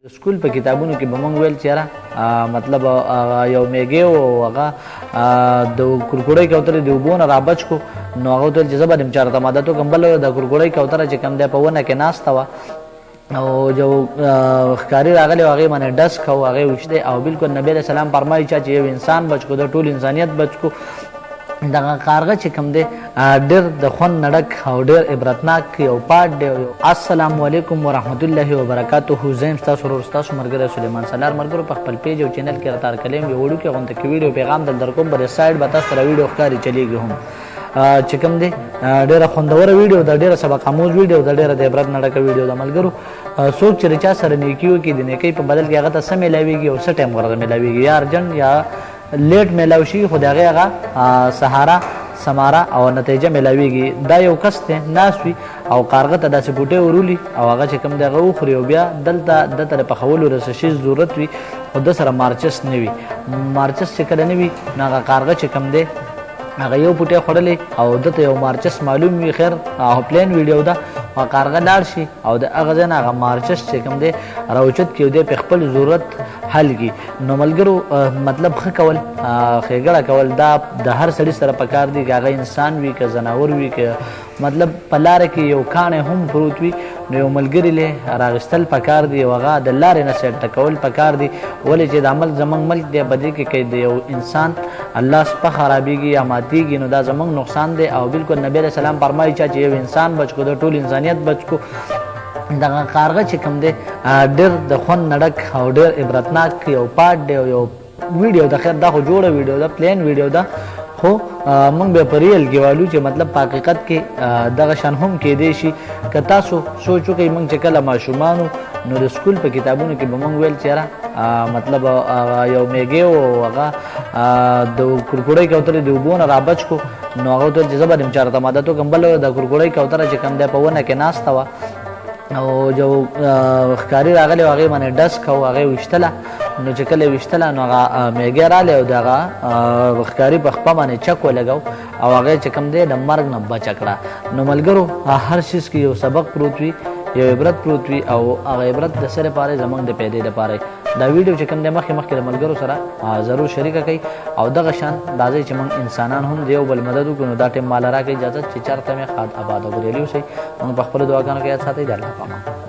د سکول په کتابونو کې به مونږ ویل چې یاره مطلب یو میږی و، هغه د کرکوړۍ کوترې د اوبو نه رابچ کو، نو هغه ورته ویل چې زه به دې هم چېرته مدد وکړم. بله ورځ د کرکوړۍ کوتره چې کوم دی په ونه کې ناسته وه او یو ښکاري راغلی و، هغې باندې ډز کوو، هغې ویشتی. او بلکل نبي علیه السلام فرمایي چا چې یو انسان بچ کو، د ټول انسانیت بچ کو. دغه کارغه چې کوم دی ډېر د خوند نه ډک او ډېر عبرتناک یو پاټ دی. السلام علیکم ورحمت الله وبرکاته. زه یم ستاسو ورور، ستاسو ملګری سلیمان سالار. ملګرو په خپل پیج او چینل کې راته هرکلی یم. یو وړوکی غونډه کې ویډیو پیغام دلته درکوم، بلې سایډ به تاسو سره ویډیو ښکاري چلیږي هم چې کوم دی. ډېره خوندوره ویډیو ده، ډېره سبق آموز ویډیو ده، ډېره د عبرت نه ډکه ویډیو ده. ملګرو څوک چې د چا سره نیکي وکړي، د نیکۍ په بدل کې هغه ته څه میلاویږي او څه ټایم ورته میلاویږي، یا ارجنټ یا لیټ میلاو شي، خو د هغې هغه سهارا سماره او نتیجه میلاویږي. دا یو کس دی ناست وي او کارغه ته داسې بوټی ورولي او هغه چې کوم دی هغه وخوري، او بیا دلته ده ته د پخولو د څه شي ضرورت وي، خو ده سره مارچس نه وي. مارچس چې کله نه وي، نو هغه کارغه چې کوم دی هغه یو پوټی خوړلی او ده ته یو مارچس معلوم وي. خیر پلین ویډیو ده، خو کارغه لاړ شي او د هغه ځای نه هغه مارچس چې کوم دی راوچت کړي او دی په خپل ضرورت حل کړي. نو ملګرو مطلب ښه کول، ښېګړه کول دا د هر سړي سره پکار دي، که هغه انسان وي که ځناور وي، که مطلب په لاره کې یو کاڼی هم پروت وي، نو یو ملګري له راغستل پکار دي او هغه د لارې نه سیټ کول پکار دي. ولې چې دا ملک زمونږ ملک دی، په دې کې که د یو انسان الله سپه خرابېږي یا ماتېږي، نو دا زمونږ نقصان دی. او بلکل نبي علیه السلام فرمایي چا چې یو انسان بچ کو، د ټول انسانیت بچ کو. دغه کارغه چې کوم دی ډېر د خوند نه ډک او ډېر عبرتناک یو پاټ دی او یو ویډیو ده. خیر دا خو جوړه ویډیو ده، پلین ویډیو ده، خو موږ بیا په ریل کې والو چې مطلب په حقیقت کې دغه شان هم کېدی شي. که تاسو سوچ وکړئ، موږ چې کله ماشومان وو، نو د سکول په کتابونو کې به موږ ویل چې یاره مطلب یو میږی و، هغه د کرکوړۍ کوترې د اوبو نه رابچ کو، نو هغه ورته ویل چې زه به دې هم چېرته مدد وکړم. بله ورځ د کرکوړۍ کوتره چې کوم دی په ونه کې ناسته وه او یو ښکاري راغلی و، هغې باندې ډز کوو، هغې ویشتله. نو چې کله یې ویشتله، نو هغه میږی راغلی او د هغه ښکاري په خپه باندې چک ولګو او هغه چې کوم دی د مرګ نه بچه کړه. نو ملګرو هر څیز کې یو سبق پروت وي، یو عبرت پروت وي، او هغه عبرت د څه لپاره؟ زمونږ د پیدې لپاره. دا ویډیو چې کوم دی مخکې مخکې د ملګرو سره ضرور شریکه کړئ. او دغه شان راځئ چې موږ انسانان هم د یو بل مدد وکړو. نو دا ټایم ماله راکړئ اجازت چې چېرته مې ښاد آباد او بریالي اوسئ. موږ په خپلو دعاګانو کې یاد ساتئ. د الله په امان.